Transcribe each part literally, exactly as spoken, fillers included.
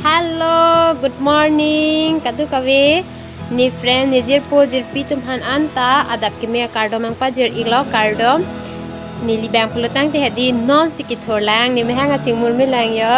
Hello, good morning, kadokave. Ne friend, ne jirpo jirpi atum aphan anta adap keme akardom nangpajir-iklo, kardom. Neli bang pulotangte hedi non si kethur lang, ne mehang kachingmur me lang jo.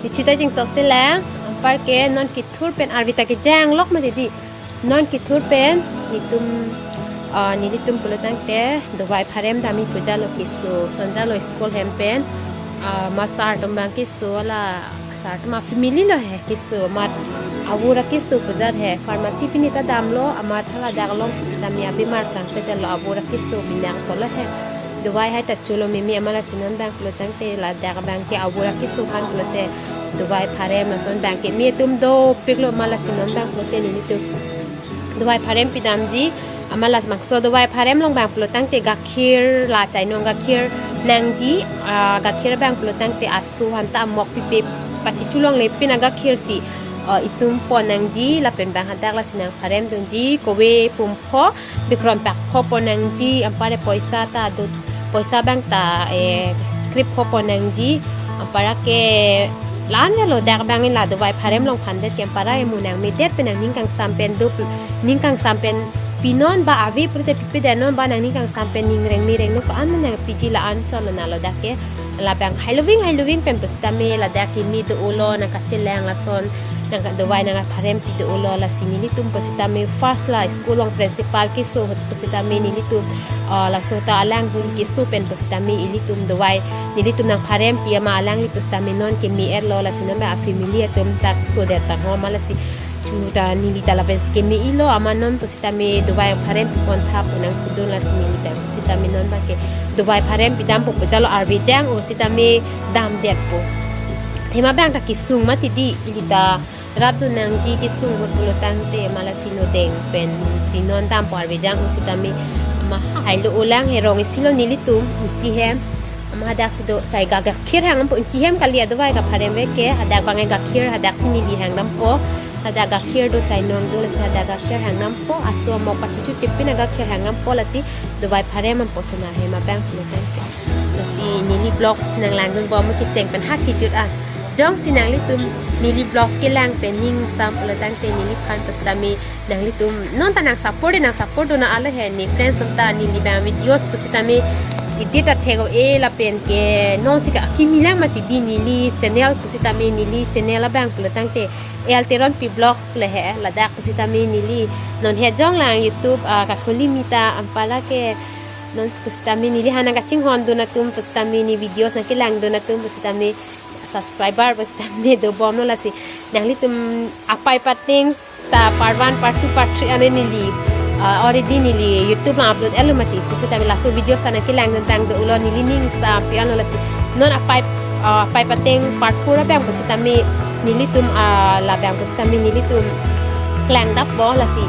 Ne chita chingsoksi lang, anparke non kethur pen arvi ta kejang lok mati di. Non kethur pen netum, ah, nelitum pulotangte dovai pharem damji pu jalo keso, son jalo school hem pen, ah, ma sir atum bang keso, la sir atum a-family lo he keso, amat avur akeso pu jat he, pharmacy pini ta damlo, amat hala dak along pusitame abimar tangte lo avur akeso binang polo he. Dovai hai ta cholo mimi, amat lasi non bang pulotangte ladak bang ke avur akeso aphan pulote dovai pharem lason bang keme atum dopiklo, amat lasi non bang pulote nelitum dovai pharem pidamji, amat labangso dovai pharem along bang pulotangte gakhir, la chainong gakhir nangji, ah, gakhir bang pulotangte aso aphan ta amok pipe, pachichu longle pin agakhir si, ah, itum pon nangji, lapen bang hadak lasi nangpharem dunji, kove pumpho, bikron pakpho pon nangji, anpar poisa ta do, poisa bang ta, eh, krepho pon nangji, anpar ke la-an jalo dak bang la dovai pharem along phandet ke anpar emu nangmedet pen nangning kangsam pen do, ning kangsam pen pinon ba ave pulote pipedet non ba nangning kangsam pen ning rengme rengno ko-an nangpiji, la-an cholo nalo dak ke. Labang hailoving hailoving pen pusitame ladak kimi do-olo, nangkachelang lason, nangka dovai nangpharem pi do-olo, lasi nelitum pusitame first la school along principal keso ahut pusitame nelitum, ah, laso ta alangdun keso pen pusitame ilitum dovai nelitum nangpharem pi, amat alangli pusitame non keme-etlo, lasi non bang a-family atum ta sodet tangho, amat lasi chu ta neli ta lapen si keme-iklo, amat non pusitame dovai pharem pi pon tha pu nangpudun, lasi neli ta pusitame non bang ke dovai pharem pidampo pu jalo arve jang-o sitame damdetpo. Athema bang ta kesung mati di, ili ta rapdun nangji kesung ahut pulotangte, amat lasi no deng pen si non dampo arve jang-o sitame, amat hailo-o lang he, rong isi lo nelitum ingti hem. Amat hadak si do chai ga gakhir hang dampo, ingti hem kali adovai kapharem ave ke, hadak bang gakhir, hadak si neli hang dampo. Hadak gakhir do, chainong do, lasi hadak gakhir hang dampo, aso amok pachichu chipin agakhir hang dampo, lasi dovai pharem dampo sona he, ma bang pulotangte. Lasi neli vlogs nanglangdun bom kecheng pen ha kejut a. Jongsi nanglitum neli vlogs kelang pen ning sam pulotangte neliphan pusitame nanglitum non ta nang support, nang support dun ala he, ne friends atum ta neli bang videos pusitame edit ta thek-o-e, lapen ke non si ka kimi lang mati di, neli channel pusitame, neli channel abang pulotangte L Teronpi Vlogs pule he, ladak pusitame neli non he jong lang YouTube, ah, kakhuli mita, anpar ke non pusitame neli aphan nangkachinghon dun atum pusitame, ne videos nangkelangdun atum pusitame, subscriber pusitame dobomlo, lasi nanglitum apai pateng ta part one, part two, part three ane neli, ah, already neli YouTube along upload-etlo mati pusitame, laso videos ta nangkelangdun tang do-olo, neli ning sam pi-anlo, lasi non apai, ah, apai pateng part four abang pusitame nelitum, ah, labang pusitame nelitum klangdappo, lasi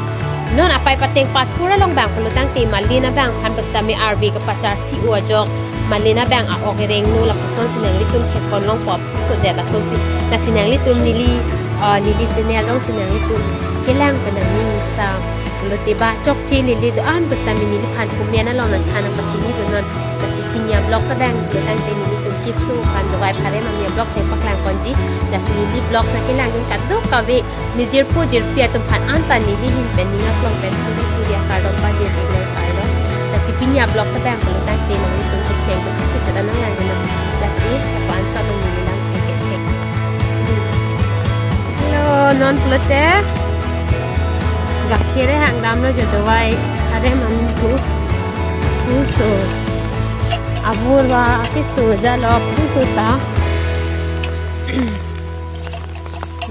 non apai pateng part four along bang pulotangte Malin abang aphan pusitame arve kapacharsi-o ajok, Malin abang a-ok erengno, lapuson si nanglitum theklong longpo sodet, laso si. Lasi nanglitum neli, ah, neli channel along si nanglitum kelang pen nangning sam pulote ba chokche lele do-an pusitame neliphan comment along nangthan nangpachini dun non. Lasi pini a-vlogs abang pulotangte nelitum keso aphan dovai pharem arni a-vlogs nangpaklang ponji. Lasi neli vlogs nangkelangdun kadokave ne jirpo jirpi atum aphan anta neli ahin pen ning aklong pen suri suri akardom pajir-iklo, kardom. Lasi pini a-vlogs abang pulotangte nanglitum kecheng pen ha kejut a nanglangdun non. Lasi ako anchot neli lang kethek. Hello, non pulote gakhir hang damlo jo, dovai pharem an pu, puso. Avur ba keso jalo puso ta.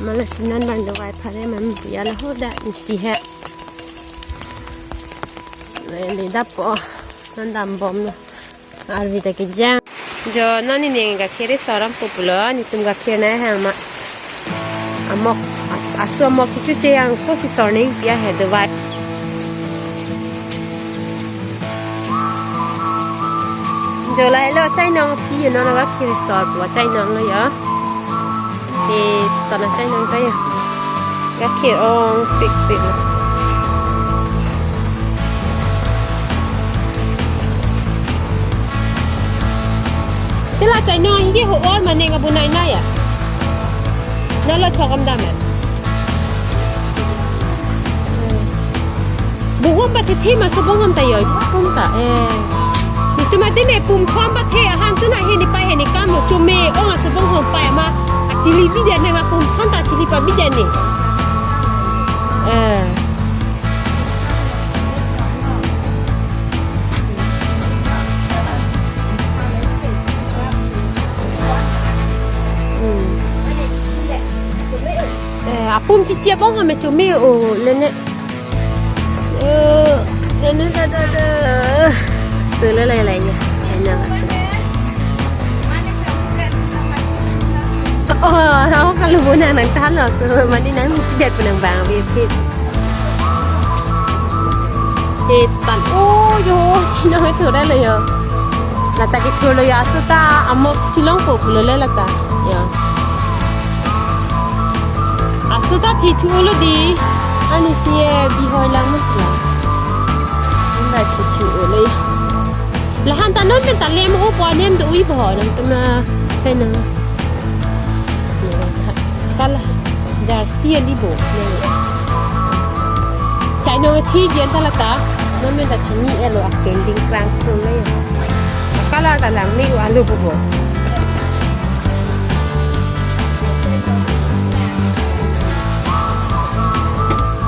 Amat lasi non bang dovai pharem an pu jalo, ho da ingti he. Neli dappo, non dambomlo. Arve ta kejang. Jo non neli gakhir sor dampo pulo, netum gakhir nang hang ma. Amok, a-, aso amok kechuche yang ko si sor nangpi he dovai. Jo lahelo chainong pi, non gakhir sor pu chainong lo jo. Eh, tana chainong ta jo. Gakhir ongpikpik lo. Te la chainong ahi ke ho-or mane, nga bu nai nai ya. Lo thok am dam e. Bonghom pathe the ma, so bonghom ta joi pum ta. Eh. Netum adim e pum thom pathe, ahan tu na hini pai hini kam lo, chome ong aso bonghom pai ma. Achili biden ne ma, pum thom ta achili pabiden ne. Eh. Hmm. Eh, apum chichi abonghom e chome o lene. Eh, lene da da da. Sele lai lai ya. Ena ba. Oh, ako kalubo na nang talo. So, mani nang tidak penang bang bipit. Hetan. Oh, yo, chino ke thura lo yo. Lata ke thura lo yo, aso ta amok chilongpo pulo le lata. Yo. Aso ta thithu lo di. Ani si e bihoi lang mo la. Anda thithu lo yo. Lahan ta non pen ta lem o po nem do ui bo nangtum na chai nang. Kala jersey ali bo. Chai nang thi jen ta lata. Non pen ta chini elo akeng ding krang krung le. Kala ta lang ni alu bo bo.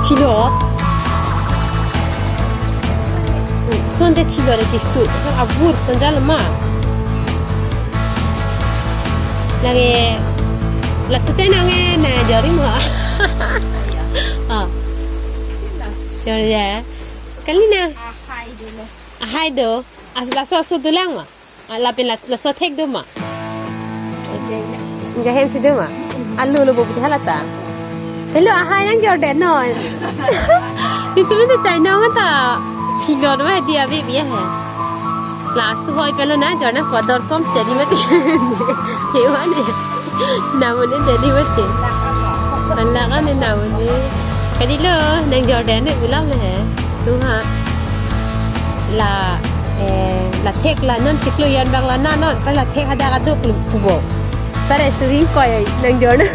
Thilo. Sonte thilo de tisu. Son avur son jalo ma. Lagi laso chai nang e na jori ma. Ah. Jori ya. Kalina. Ahai do. Ahai do. As laso aso do lang ma. Ah, lapen la, laso thek do ma. Jahem si do ma. Alu lo bo putih halata. Hello, ahai nang Jordan no. Itu minta chai nang ta. Thilo do ma dia bi bi he. Laso hoi pelo na Jordan ko dor kom chedi mati. Hewan he. Namun ini jadi mati. Anak kan namun ini. Kadi lo nang Jordan ni ulam le he. Tu ha. La, eh, la thek la non chiklo yon bak la na non, pa la thek hadak aduk lo pubo. Pare suring koi nang Jordan.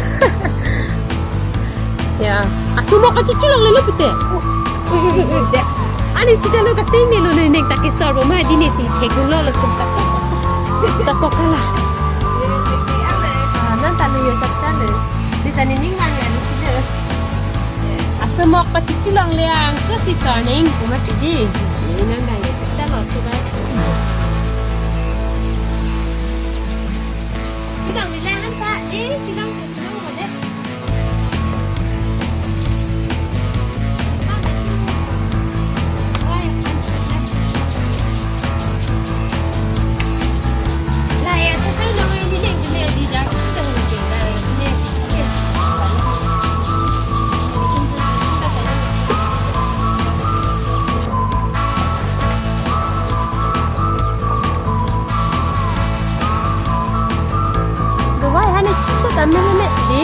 Ya, aso mok kachichi longle lo pute. Ani sita lo kating ne lo le neng ta kesor bo ma di ne si thek lo lo sum ta. Ta pok kala. Ah, nang ta lo yo chap chale. Di ta ni ning nang ya ni si le. Aso mok kachichi longle ang ke si sor neng kuma ti di. Si nang nang ya ta lo su ba. Kidang ni lang ta, eh, kidang. Dubai hani chisa ta mene di.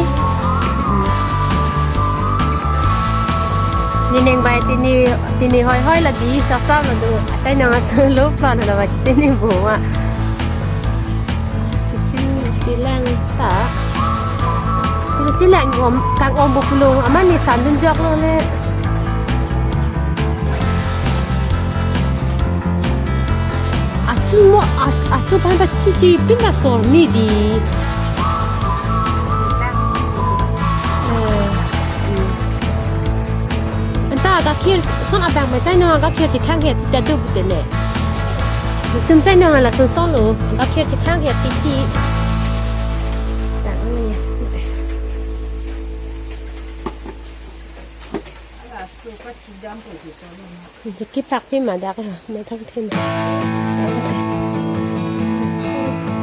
Ni neng bai tini, tini hoi hoi la di, sap sap la do. Achai nang aso lo plan la ba tini bo ma. Chichi chilang ta. Chichi chilang om, kang om bo pulo, amat ni sandun jok lo le. Aso mo, a-, aso pan pa chichi pin ta sor mi di. Eh, hmm. Anta gakhir son abang ma chai nang gakhir si khang het ta du pute ne. Tum chai nang la son son lo gakhir si khang het ti ti. Tang ya. Jiki prak pi ma dak ha, ma thang them.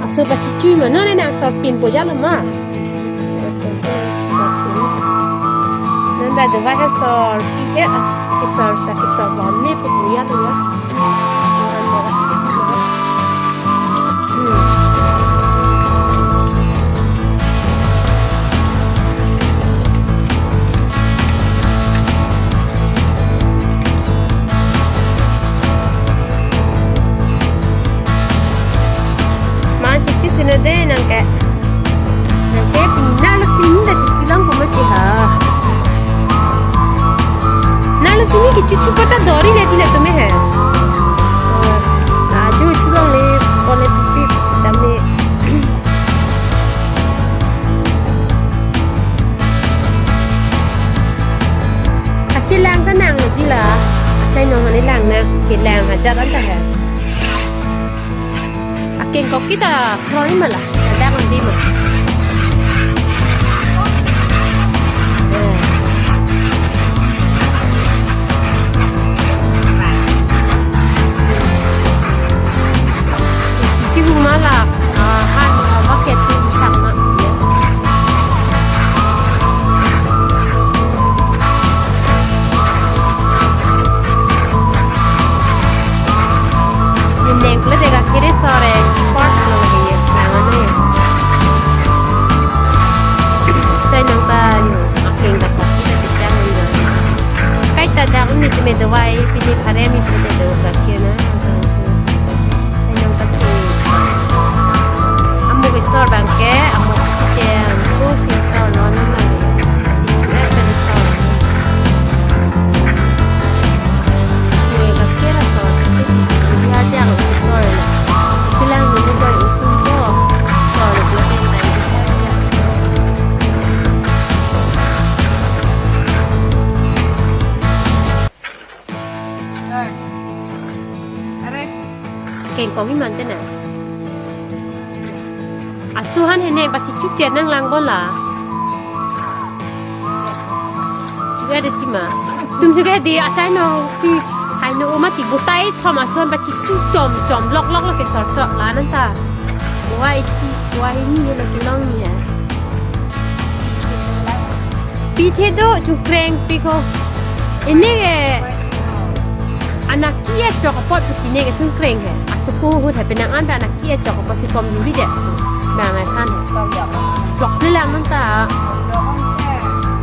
Aso ba chichi ma, non ne nang sor pin po jalo ma. Non ba do ba ha sor pi e, a, sor ta sor ba me po ya lo ya. Ma chichi suna de nang ke. Nang ke pini na lo sini da chichi lang Di la, achainong ani lang na, kelang ajat anta he. Akeng kok kita kroi ma la, ada kan di ma. Eh. Chibu ma la, ah, han, ah, bucket tu sang ma. Neng kule dega kiri sore sport lo ye, langan ye. Achainong ta yo, akeng ta kopi ta pijang yo. Kaita dak ni teme dawai pini phare mi pute do ka kena. Achainong ta tu. Amo ke sor bangke, amo ke ang tu si sor lo na ma. Chichu er ke sor. Ye ka kera sor. Ya jang sor na. Kilang ni doi usung ko. Sor lo ke na. Are. Keng kong iman te na. Asu han hene ba chichu chen nang lang bon la. Chuga de tima. Tum chuga di achainong si hai no uma ti butai thom asu han ba chichu chom chom lok lok lok ke sor sor la nan ta. Wai si, wai ni lo kelong ni ya. Pithe do chungkreng pi ko. Ini ke anak kia chok apot putine ke chungkreng he. Asuku hut he penang an anak kia chok apot si kom juli je. Bang ai than he. Plok le lang nang ta.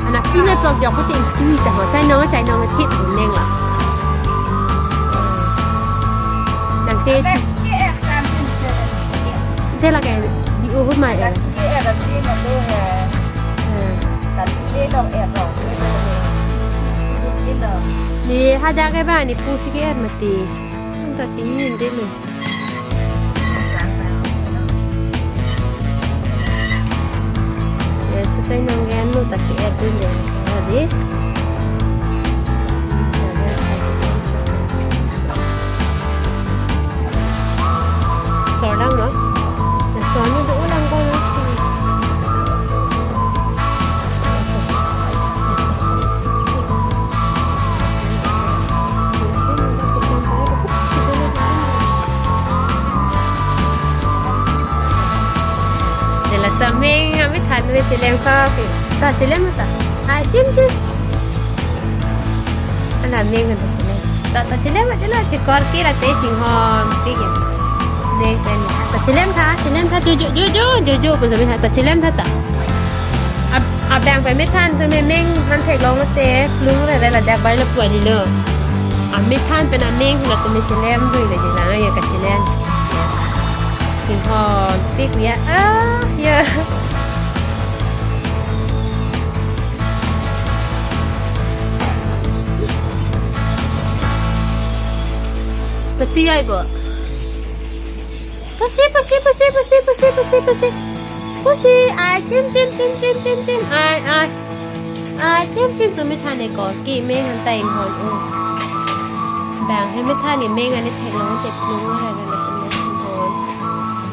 Anak kia plok jok puting ti ta ho. Chainong, chainong thit neng la. Nang te chi. Te la ke bi u hut mai. Hmm. Ni hadak ke ba ni pusi ke er mati. Tum ta chini inde lo. Yes, achainong ke anu ta chi er dun de. Adi. Sordang no? Sordang do ulang ko no. Dela sameng ami than ve chelem ka pi. Ta chelem ta. Ai chim chim. Ala meng kan ta chelem. Ta ta chelem ta la chekor ke la te chinghon pi ke. Meng pen. Ta chelem tha, chelem tha, jo jo jo jo jo jo jo, pun sabi tha, ta chelem tha ta. Ab-, abang pen methan tu me meng han theklong te, plung re re ladak bai lo puai di lo. A methan pen ameng la tu me chelem dui le di la, ya ka chelem. Chinghon pi ku ya, ah, ya. Pati ai bo. Pusi, pusi, pusi. Pusi, ai, chim, chim, chim. Ai, ai. Ai, chim, chim, so methan e ko. Ki meng han ta inghon o. Bang he methan e meng ani theklong te plung ha ha inghon.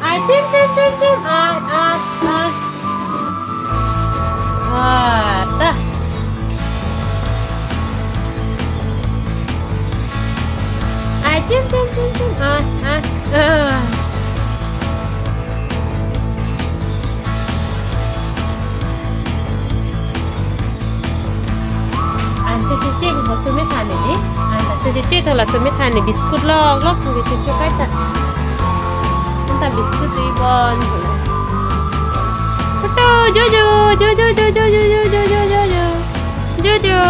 Ai, chim, chim, chim, chim. Ai, ai, ai. Ah, ta. Ai, chim, chim, chim, chim. Ai, ai. Ah. An cho cho che ko so methan ni. An ta cho cho che to la so methan ni biscuit lok lok ko cho cho kai ta. An ta biscuit tu ibon. Puto, Jojo, Jojo, Jojo. Jojo.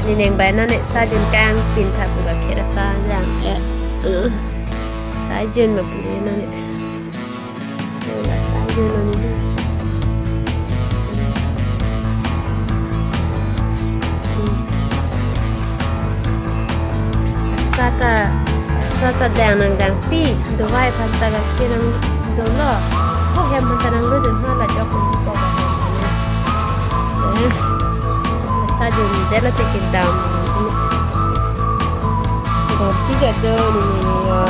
Ni neng bai non ne sajun kangpin tha pu ka khera sa jang. Eh. Uh. Sajun ma pu ne non ne. Wala sajun non ne. Hmm. Sata, sata dang nangdangpi, dovai aphan ta la kiri nangdolo. Ko hem aphan ta nanglo dun ha la jok ko ko. Eh, sajun det lote kedam. Gorji det do ni ya.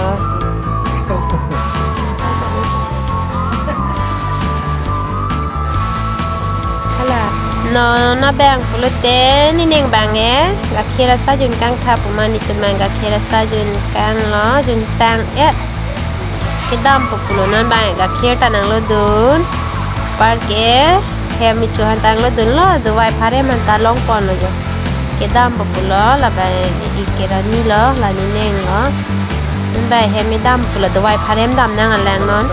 Hala. Non abang pulote nening abang eh, gakhir asajun kangthap pu ma netum abang gakhir asajun kanglo, juntang eh. Kedampo pulo non abang eh, gakhir ta nanglodun. Anparke hem kecho aphan ta nanglodunlo, dovai pharem aphan ta longponlo jo. Kedampo pulo, labang eh, ik kerani lo, la nening lo. Non abang eh hem kedam pulo, dovai pharem dam nang alang non.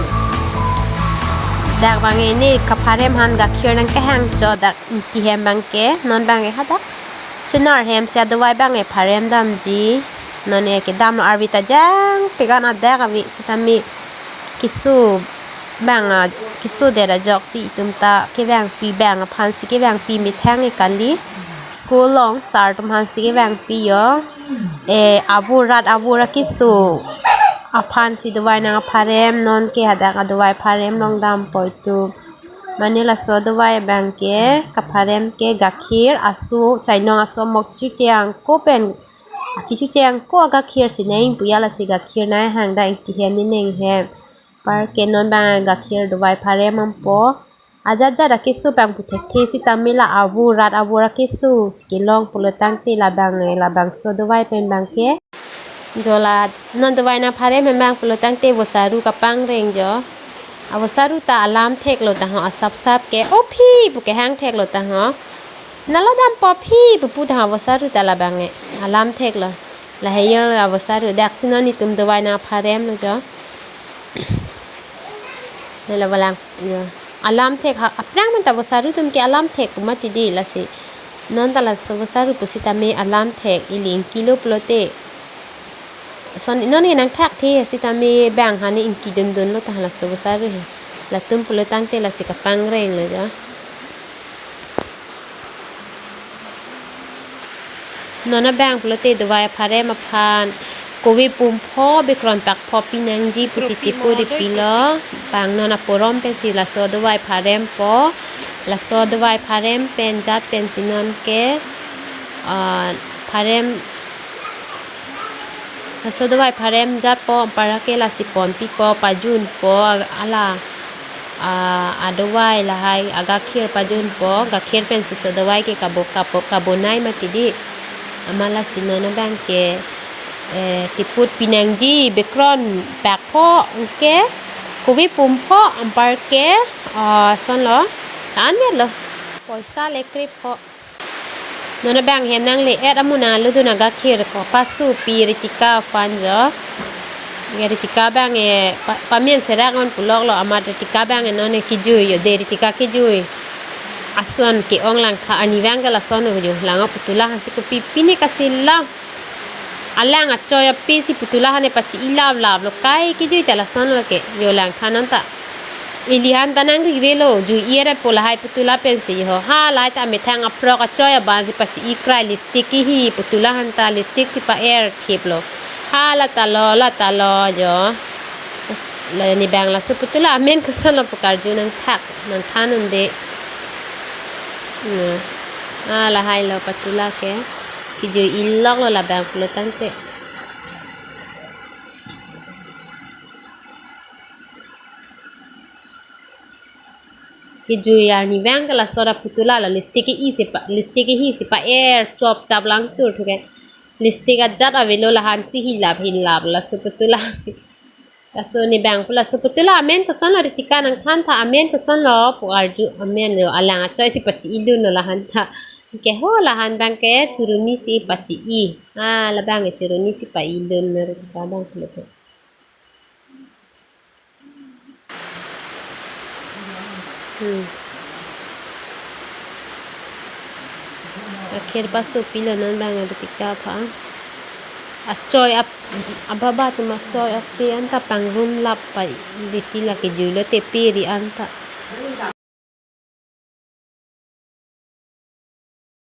Dak abang eh ne kapharem aphan gakhir nangkehang cho dak ingti hem abangke, non abang eh hadak. Sonar hem si adovai abang eh pharem damji. Non eh kedam arvi ta jangpik an adak ave sitame keso abang a, keso det ajoksi itum ta kevangpi abang aphan si kevangpi methang eh kali. School along sir atum aphan si kevangpi jo. Eh, avur rat avur akeso aphan si dovai nangpharem, nonke hadak adovai pharem along dampo itum. Mane laso dovai abangke kapharem ke gakhir aso, chainong aso mok chichu che-angko pen, achichu che-angko agakhir si nang pu ya, lasi gakhir nanghang dak ingti hem nening hem. Anparke non abang gakhir dovai pharem dampo. Ajat jat akeso abang pu thekthe sitame la avur rat avur akeso si kelong pulo tangte labang eh, labangso dovai pen abangke. Jo la non dovai nangpharem hem abang pulo tangte vosaru kapangreng jo. Avosaru ta alam theklo ta ho, asap sap ke, "O phi," pu kehang theklo ta ho. "Nalo dampo phi," pu pu ta ho, avosaru ta labang eh alam theklo. Lahei jo avosaru, daksi non itum dovai nangpharemlo jo. Nelo valang jo. Alam thek ha, aphrang manta avosaru atum ke alam thek pu mati di, lasi. Non ta laso vosaru pusitame alam thek, ili ingkilo pulote. Son non ke nangthakthe sitame abang aphan ne ingki dundunlo ta laso vosaru he. Latum pulo tangte lasi kapangrenglo jo. Non abang pulote dovai pharem aphan kove pumpho bekron pakpho pinangji pusi tipo de pilo. Bang non aporom pensi laso dovai pharempo. Laso dovai pharem pen jat pensi nonke, ah, pharem, laso dovai pharem jatpo, anparke lasi ponpipo, pajunpo, ag-, ala, ah, adovai lahai, agakhir pajunpo, gakhir pensi so dovai ke kabo, kabo, kabonai mati di. Amat lasi non abangke, eh, tiput pinangji, bekron pakpho, anke, kove pumpho, anparke, ah, sonlo, ta-an melo. Poisa le krepho. Non abang hem nangle-et amonit aludun agakhir ko pasopi Ritika aphan jo. Ya Ritika abang eh pa-, pamen serak on puloklo, amat Ritika abang eh non eh kejui jo, de Ritika kejui. Ason ke-ong langtha arni abangke lason jo, lang-o putula aphan si kopi pine kasi lang. Alang achoi ape si putula aphan ne pachi-i laplaplo, kai kejui ta lasonlo ke, jo langtha non ta. Ili aphan ta nangrirelo, jui-i-et po lahai putula pensi ho. Halahai ta amethang aprok achoi aban si pachi-i krai, lipstick kehi, putula aphan ta lipstick si pa-er khiplo. Hala ta lo, la ta lo jo. La ne abang laso putula amen kosonlo pu karju nangthak, nangthan un-e. Hmm. Ah, lahai lo putula ke. Kejui-i loklo labang pulo tangte. Kejui arni abangke laso ra putula lo, lipstick ke-i si pa, lipstick kehi si pa-er chop chap lang tur thuke. Lipstick ajat avelo, lahan si hilap hilap laso putula si. Laso ne abang pu laso putula amen kosonlo Ritika nangthan tha, amen kosonlo pu arju, amen lo alang achoi si pachi-i dunlo lahan ta. Ke ho lahan abangke churuni si pachi-i. Ah, labang ke churuni si pa-i dunlo Ritika abang pulote. Hmm. Akhir pasopilo non abang Ritika aphan. Achoi ap-, ababa atum achoi ape anta pangrum lap pa diti lake juilo tepe ri anta.